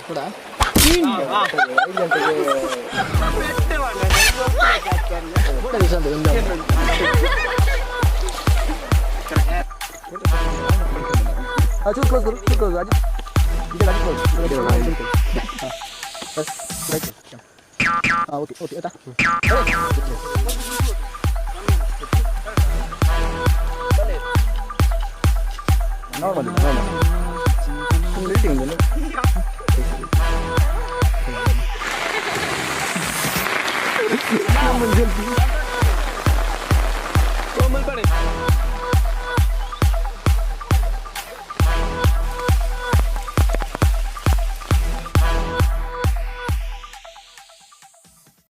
ಕೂಡ 5 ಗಂಟೆಗೆ ದಿವಸ ಅಂತ ಒಂದು. ಚೂರು ಕ್ಲೋಸ್, ಚೂರು ಕ್ಲೋಸ್. ಅಜಿ ಇದೆ, ಅಜಿ ಕ್ಲೋಸ್. ಹಾಂ, ಬಸ್ ರೈಟ್. ಹಾಂ, ಓಕೆ ಓಕೆ, ಆಯ್ತಾ? Normally, normally.